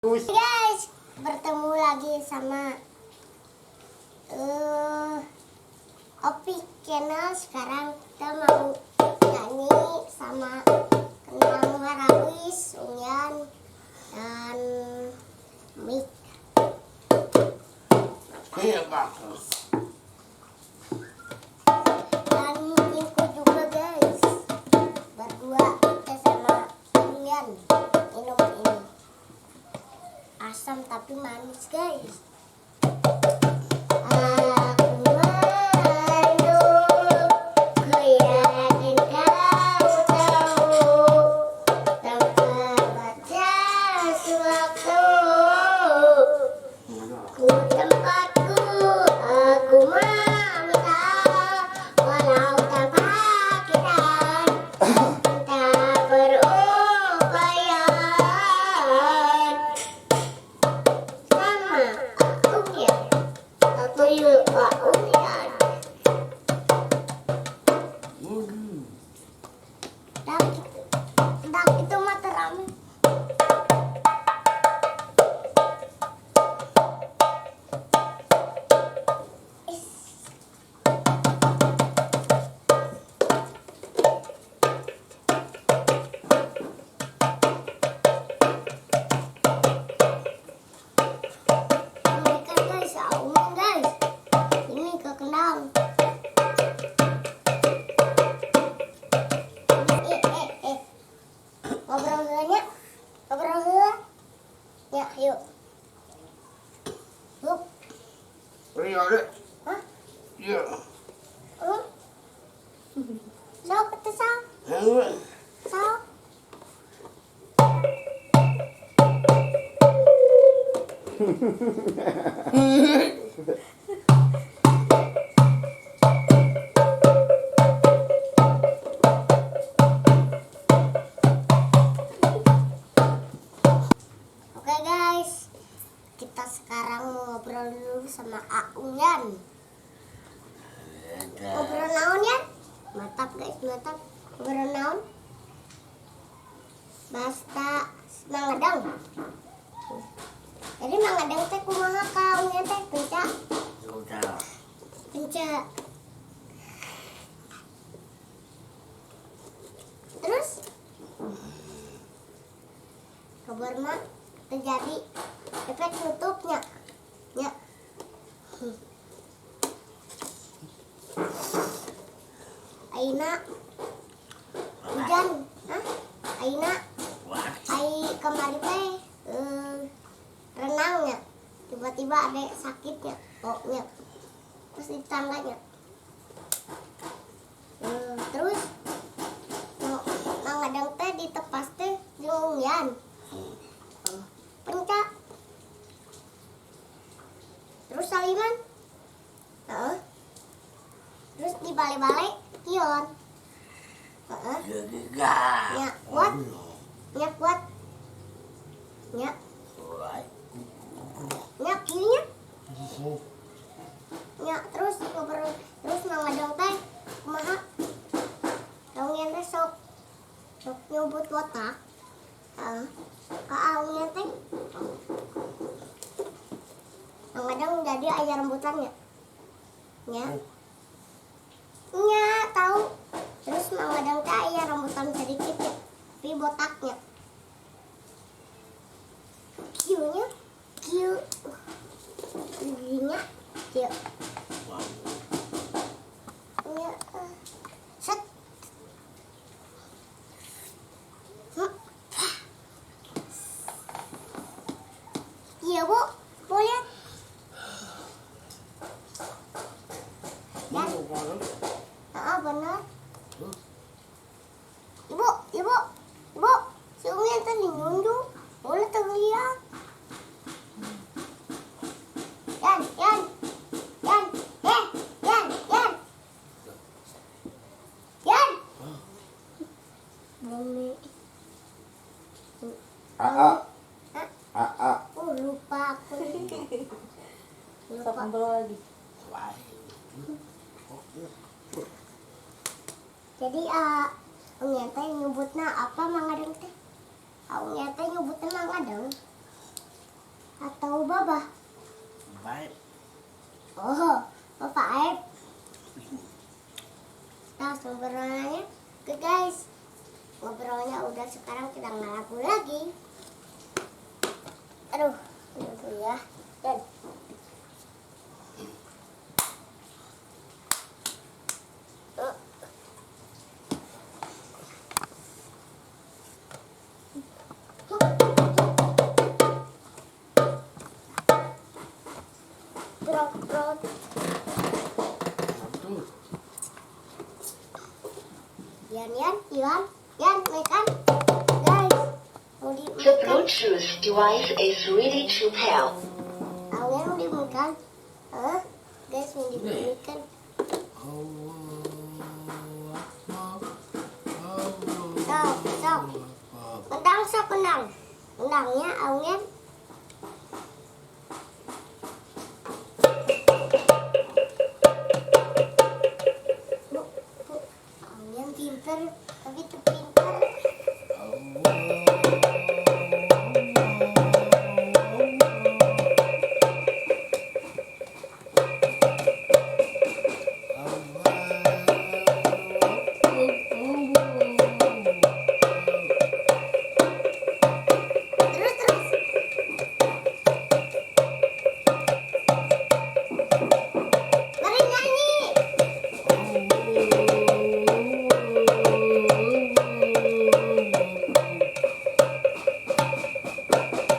Guys, bertemu lagi sama Opi Channel. Sekarang kita mau nyanyi sama Kendang Marawis, Unyan, dan Mik. Iya, Pak. Dan Inku juga, guys. Berdua kita sama Unyan minum ini. Asam tapi manis, guys. Aku mendung, ku yakin kau tahu, tanpa batas waktu, ku tempatku, aku meminta, walau tanpa kita, tak berupaya. Sama Umya, atau yuk Pak Umya. Dak itu, dak itu mah terame. Is. Ini kan guys, Aumin guys. Ini ke Kendang. Eh, eh, eh. Ngobrol heula nya. Ngobrol heula. Ya, yuk. Hup. Iya, Dek. Hah? Iya. Hmm? Sok, atuh sok. Iya. Sok. Oke guys, kita sekarang mau ngobrol dulu sama Aunyan. Ngobrol naon ya? Mantap guys, mantap. Ngobrol naon? Basta Mangadang. Jadi Mangadang teh kumaha ka Aunyan teh penca? Udah. Penca. Terus kabar mah terjadi efek nutupnya. Ya. Aina hujan, hah? Aina ai kemarin teh renangnya tiba-tiba ada sakitnya, pokoknya terus di tangganya. Terus mau mangadang teh ditepas teh jeung Unyan. Penca. Terus Saliman. Heeh. Terus di balai-balai kion. Heeh. Iya. Nya kuat, nya kuat. Nya, nya kieu nya. Nya terus ngobrol terus mangadang teh kumaha? Aungyan teh sok sok nyubut botak. Heeh. Ka Aungyan teh mangadang jadi aya rambutannya. Nya. Nya tahu. Terus mangadang teh aya rambutan sedikit ya, tapi botaknya. Kieu-nya, kieu. Giginya, kieu. Nya. Set. Iya, Bu. Boleh. Ya. Ah, benar. Ibu, ibu, ibu, si Umi yang tadi nunduk. Boleh terlihat. Yan, yan, yan, eh, yan, yan, yan. Bumi. A A Hah? A A. Oh, lupa aku. Sok Lupa. ngobrol lagi. Jadi, Umi teh nyebutna apa mangadeng teh? Umi teh nyebutna mangadeng. apa? 5. Oh, 5. Nah, ngobrolnya. Oke guys, ngobrolnya udah, sekarang kita ngelagu lagi. Aduh, dulu ya. Dan Brot. Yan, yan, Iwan, yan, makan, guys. Mau dimakan. The Bluetooth device is ready to pair. Awalnya mau dimakan, hah? Guys, mau dimakan. Sok, sok. Kendang, sok, kendang. Kendangnya, awalnya. Pinter, tapi itu pinter. Terus, terus. Mari nyanyi.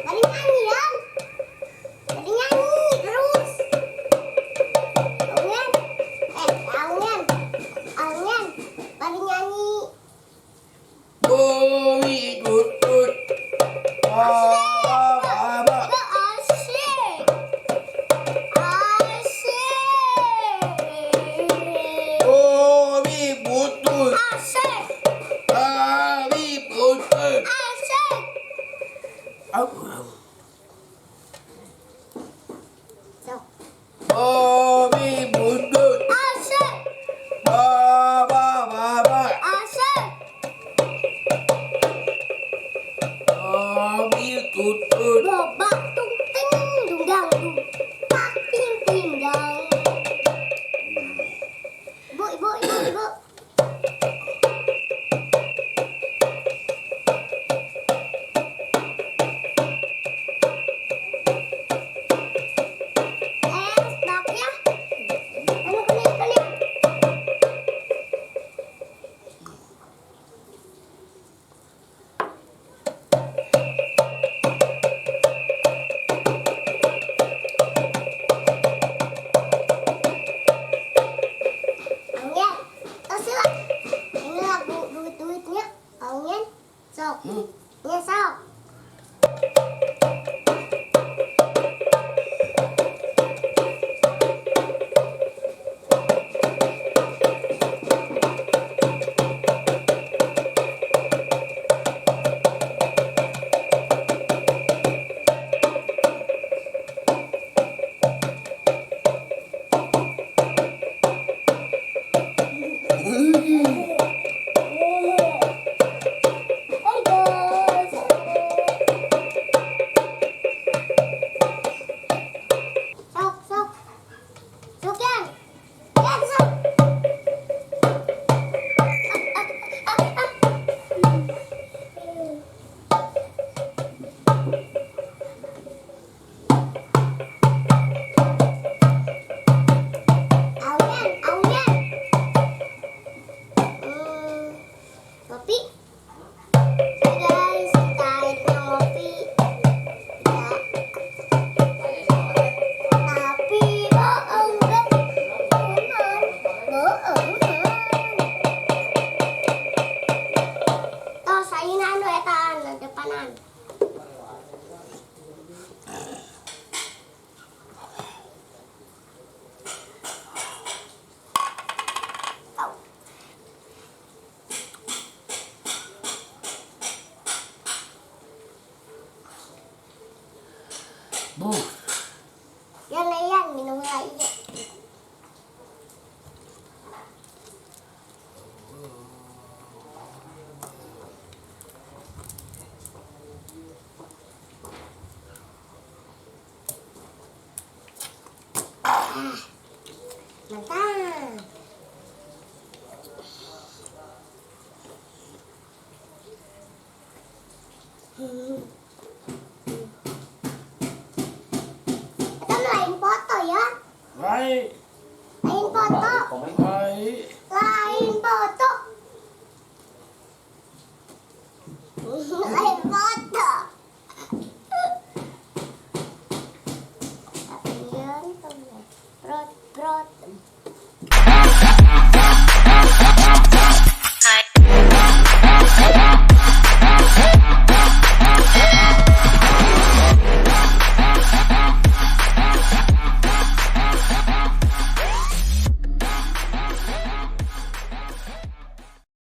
Mari nyanyi, ya. Mari nyanyi terus. Aungen. Aungen. Aungen. Mari nyanyi. Asik. Asik. Asik. Asik. So. Asik. Asik. Bobak tung ting dung dang dung. Pak ting ting dang. Bu, ibu, ibu, ibu. Stop ya. Anu kuning, kuning. Aungen, terus lah. Ini lagu duit-duitnya. Aungen, sok. Ya sok. Hai guys. Sok, sok. Sok yan. Yan, sok. Ah, ah, ah, ah. Aungen, aungen. Ngopi. Oke guys, kita akhirnya ngopi. Ya. Tapi bohong kan? Bohongan, bohongan. Toh saya anu etaan depanan. Au. Bu. Yan, yan, minum lagi. Mantap. Kita lain foto ya. Baik. Lain foto. Baik. Lain foto.